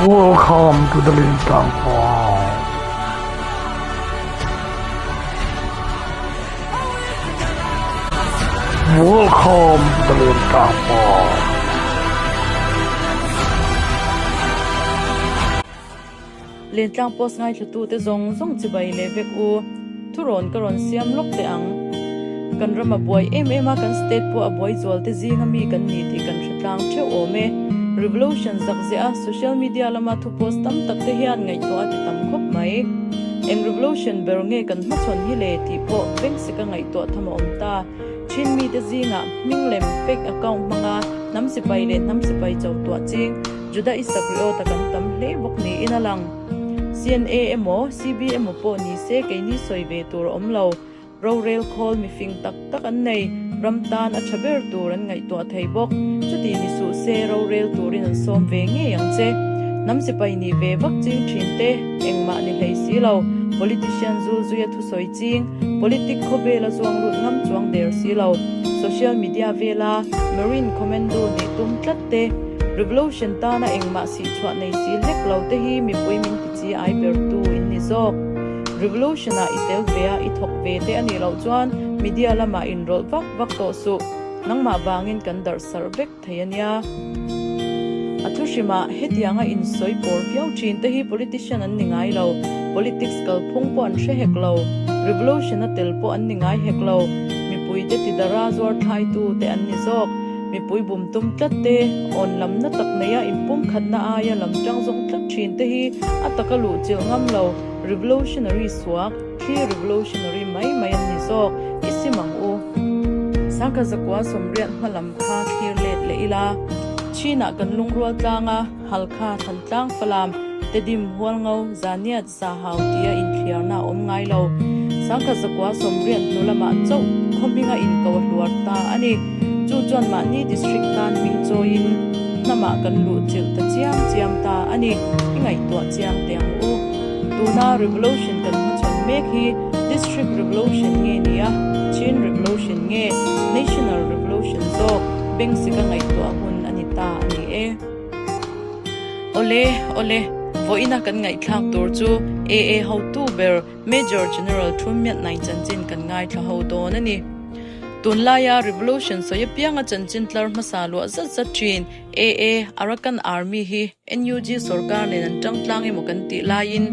Welcome to the Lintang Farm. Welcome to the Lintang Farm. Lentlang post ngaithlatute zawng zawng chibai leh vek u. Thurawn ka rawn siam lawk teh ang. Kan ram a buai em em a, kan state pawh a buai zual te zinga mi kan ni tih kan hre tlang theuh awm e. Revolution zak zeh a, social media lama thu post tam tak te hian ngaihtuah a ti tam khawp mai. Eng revolution ber nge kan hmachhawn hi le tih pawh bengsi ka ngaihtuah tham a awm ta. Chin mite zingah hming lem fake account hmanga hnam sipai leh hnam sipai cho tuah ching Juda Isakriota kan tam hle bawk niin a lang. CNA emaw CB emaw pawh ni se keini sawi ve tur a awm lo. Rorel khawl mifing tak tak an nei, ram tan a tha ber tur an ngaihtuah thei bawk. Chuti ni suh se rorel turin an sawm ve ngei ang che. Hnam sipai nih ve vak ching thin te engmah ni hlei si lo. Politician zul zuia thusawi ching, politic khawvela zuang lut ngam chuang der si lo. Social media vela Marine Commando nih tum tlat te, Revolution tana engmah sihchhuah nei si hlek lo te hi mipui min ti chi ai ber tu in ni zawk. Revolution ah i tel ve a, i thawk ve te a nih loh chuan media lamah inrawlh vak vak tawh suh. Nangmah vangin kan darh sarh vek thei a nia. A thu hrimah hetianga insawi pawr viau thin te hi politician an ni ngai lo, politics kalphung pawh an hre hek lo, revolution a tel pawh an ni ngai hek lo, mipuite tidara zuar thlaitu te an ni zawk. Mipui bum tum tlat te, awn lamna tak neia inpumkhatna aia lam tang zawng tlat thin te hi a taka luh chilh ngam lo, revolutionary suak, thli revolutionary mai mai an ni zawk, i sim ang u. Sangkha zakua sawmriat hma lam kha thlir let leh ila, Chinah kan lungrual tlang a, Halkha, Thantlang, Falam, Tedim, Hualngo, Zaniat, Zahau tia inthliarna a awm ngai lo. Sangkhat zakua 80 hnu lamah chauh khaw hminga inko a hluar ta a ni. Chu chuan mahni district tan hming chawiin hnamah kan luh chilh ta chiam chiam ta a ni. I ngaihtuah chiang teh ang u. Tuna revolution kan hmachhawn mek hi district revolution nge nia, Chin revolution nge national revolution zawk bengsi ka ngaihtuah hun a ni ta a ni e. Awle, awle, vawiina kan ngaihthlak tur chu AA hotu ber Major General Thu Myat Naing chanchin kan ngaithla ho dawn a ni. Tunlaia Revolution sawi apianga chanchin tlar hmasa luah zat zat thin AA Arakan Army hi NUG sorkar nen an tang tlang emaw kan tih laiin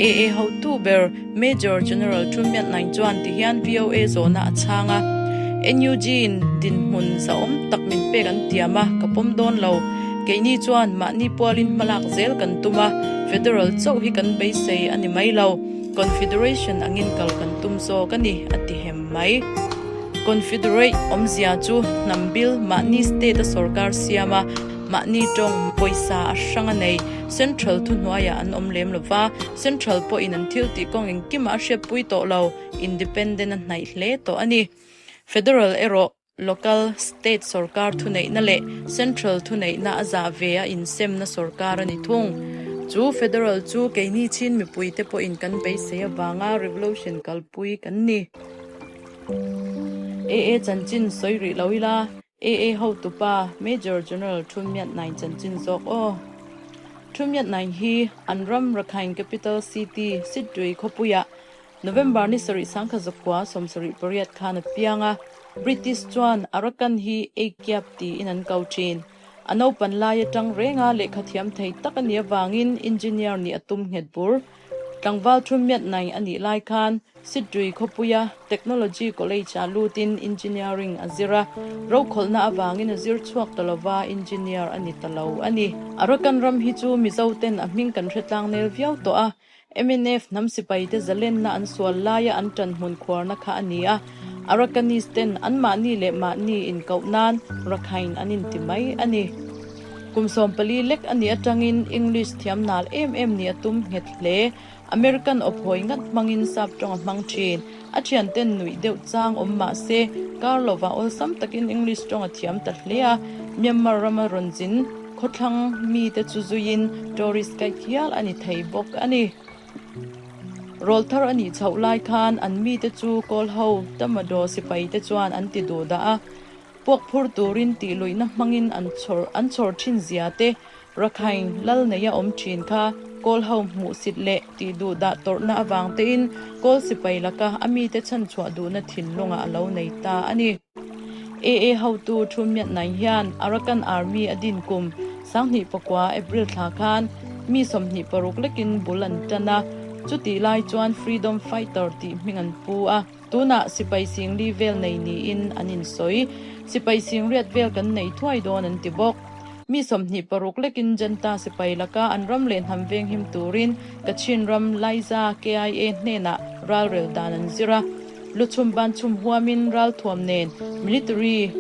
AA hotu ber Major General Thu Myat Naing chuan tihian VOA zawhna a chhang a, NUG in dinhmun zahawm tak min pek an tiam a, ka pawm dawn lo. Keini chuan mahni pualin hmalak zel kan tum a, Federal chauh hi kan beisei a ni mai lo, Confederation angin kal kan tum zawk a ni, a ti hem mai. Confederate awmzia chu hnam bil mahni state a sorkar siam a, mahni tawng pawisa a hrang a nei. Central thuhnuaiah an awm lem lo va, Central pawhin an thil tih kawng engkimah a hriatpui tawh lo, Independent a hnaih hle tawh a ni. Federal erawh. Local, State sorkar thuneihna leh Central thuneihna a zah ve a insemna sorkar a ni thung. Chu Federal chu keini Chin mipuite pawhin kan beisei avanga Revolution kalpui kan ni. AA chanchin sawi rih lo ila, AA hotupa Major General Thu Myat Naing chanchin zawk aw. Thu Myat Naing hi an ram Rakhine Capital City, Sittwe khawpuiah November ni sarih sangkhat zakua 78 khan a piang a, British chuan Arakan hi Eikiap tiin an ko thin. A naupan lai atang renga lehkha thiam thei tak a nih avangin engineer nih a tum nghet bur. Tlangval thu miat nai a nih lai khan Sittui khawpuia Technology College-ah lutin engineering a zir a, rokhawlhna avangin a zir chhuak ta lova engineer a ni ta lo a ni. Arakan ram hi chu Mizo ten a hming kan hre tlang nel viau tawh a, Mnf hnam sipaite zalenna an sual laia an ṭan hmun khuarna kha a ni a, Arakanese ten anmahni leh mahni inkoh nan Rakhine an inti mai a ni. Kum 14 lek a nih aṭangin English thiam nal em em nih a tum nghet hle. American awphawi ngat hmangin sap ṭawng a hmang ṭhin. A ṭhianten nuih deuh chang awm mah se, kar lovah awlsam takin English ṭawng a thiam ta hle a, Myanmar rama rawn zin Khawthlang mite chu zuiin tourist guide hial a ni thei bawk a ni. Rawlthar a nih chhoh lai khan an mite chu Kawl ho Tamadaw sipai te chuan an ti duh dah a, puak phur turin tih luihna hmangin an chhawr an chhawr thin zia te Rakhine lal neia awm thin kha Kawl ho hmuhsit leh tih duh dah tawrhna avang tein Kawl sipai laka a mite chhanchhuah duhna thinlungah a lo nei ta a ni. AA hotu Thu Myat Naing hian Arakan Army a din kum 2009 April thla khan mi 26 lekin bul an tan a, chutih lai chuan Freedom Fighter tih hming an pu a, tunah sipai singli vel nei niin an insawi. Sipai singriat vel kan nei thuai dawn an ti bawk. Mi 26 lekin Junta sipai laka an ram leh hnam venghim turin Kachin ram Laiza KIA hnenah ralrel dan an zir a. Luchhum banchhum huamin ralthuam nen military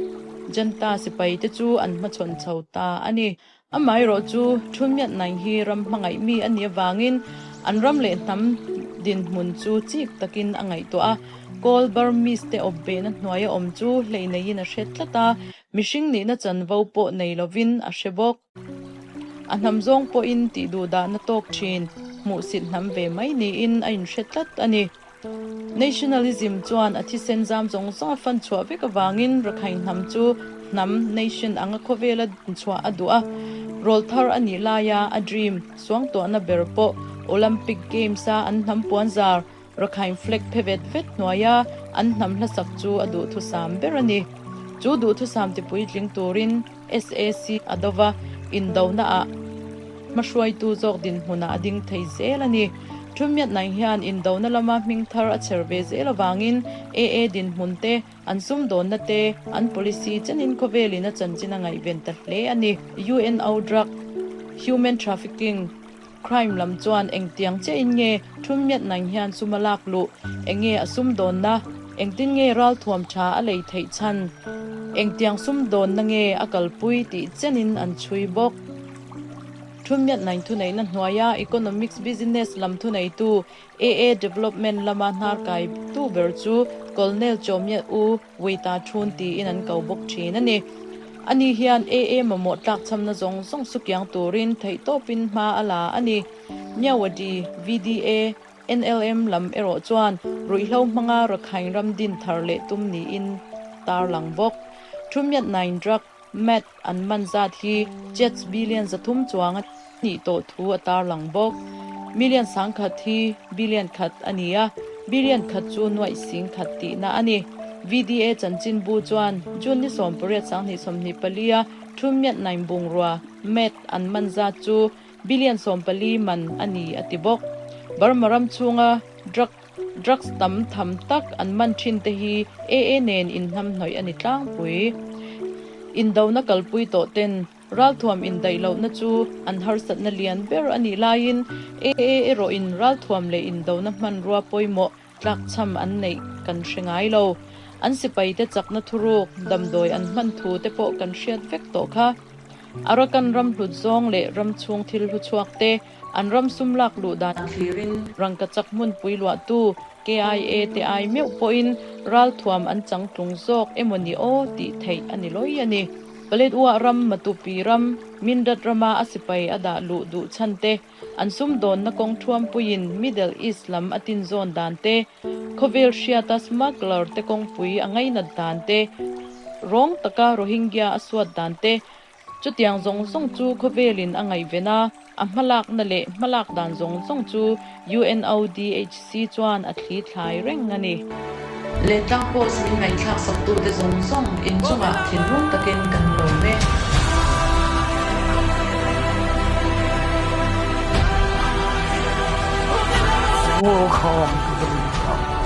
Junta sipai te chu an hmachhawn chho ta a ni. Amaherawh chu Thu Myat Naing hi ram hmangaih mi a nih avangin an ram leh hnam dinhmun chu chik takin a ngaihtuah a. Kawl Burmese te awp behna hnuaia awm chu hlei neiin a hre tlat a, mihring nihna chanvo pawh nei lovin a hre bawk. A hnam zawng pawhin tih duhdahna tawk thin, hmuhsit hnam ve mai niin a inhre tlat a ni. Nationalism chuan a thisen zam zawng zawng a fan chhuah vek avangin Rakhine hnam chu hnam, nation, anga khawvela chhuah a duh a. Rawl thar a nih laia a dream, suangtuahna ber pawh Olympic Games-a an hnam puanzar Rakhine flag phe vet vet hnuaia an hnam hlasak chu a duhthusam ber a ni. Chu duhthusam tipuitling turin SAC a do va, indonaah hmahruaitu zawk dinhmunah a ding thei zel a ni. Thumiatnaih hian indona lama hming thar a chher ve zel avangin AA dinhmun te, an sumdawnna te, an policy chenin khawvelin a chanchin a ngaihven ta hle a ni. UNO Drug, Human Trafficking, Crime lam chuan engtiang chiahin nge Thumiatnaih hian sum a lak luh, enge a sumdawnna, engtin nge ralthuam tha a lei theih chhan, engtiang sumdawnna nge a kalpui tih chenin an chhui bawk. Thumiatnaih thuneihna hnuaia Economics Business lam thuneitu AA Development lama hnarkai tu ber chu Colonel Chawmiat U Wita Thun tiin an ko bawk thin a ni. Ani hian AA mamawh tlakchhamna zawng zawng sukiang turin theihtawpin hma a la a ni. Myawaddy, VDA, NLM lam erawh chuan ruihhlo hmanga Rakhine ram din thar leh tum niin tarlang bawk. Thumiatnain drug Mat an man zat hi Jets billion 300 chuang a nih tawh thu a tarlang bawk. Million 10,000 hi billion khat a ni a, billion khat chu nuaih sing khat tihna a ni. VDA chanchinbu chuan June ni 18 2024 a 39 bungrua mat an man zat chu billion 14 man a ni a ti bawk. Burma ram chhunga drug Drugs tam tham tak an man thin te hi AA nen inhnamhnawih a ni tlangpui. Indona kalpui tawh ten ralthuam indaih lohna chu an harsatna lian ber a nih laiin AA erawhin ralthuam leh indona hmanrua pawimawh tlakchham an neih kan hre ngai lo. An sipaite chakna thuruk damdawi an hman thu te pawh kan hriat vek tawh kha. Arakan ram hlut zawng leh ram chhung thil hlu chhuak te An ram sum lak luh dan thlirin rangkachak hmunpui luahtu KIA te ai meuh pawhin ralthuam an changtlung zawk emaw ni aw tih theih a ni lawi a ni. Paletwa ram, Matupi ram, Mindat rama a sipai a dah luh duh chhan te, an sumdawnna kawng thuampuiin Middle East lam a tinzawn dan te, khawvel hriata smuggler te kawngpui a ngainat dan te, rawng taka Rohingya a suat dan te, Chutiang zawng zawng chu khawvelin a ngaihven a, a hmalakna leh hmalak dan zawng zawng chu UNODHC chuan a thli thlai reng a ni. Lentlang Post min ngaihthlak saktute zawng zawng inchungah thinlung takin kan lawm e. Welcome to the Lentlang.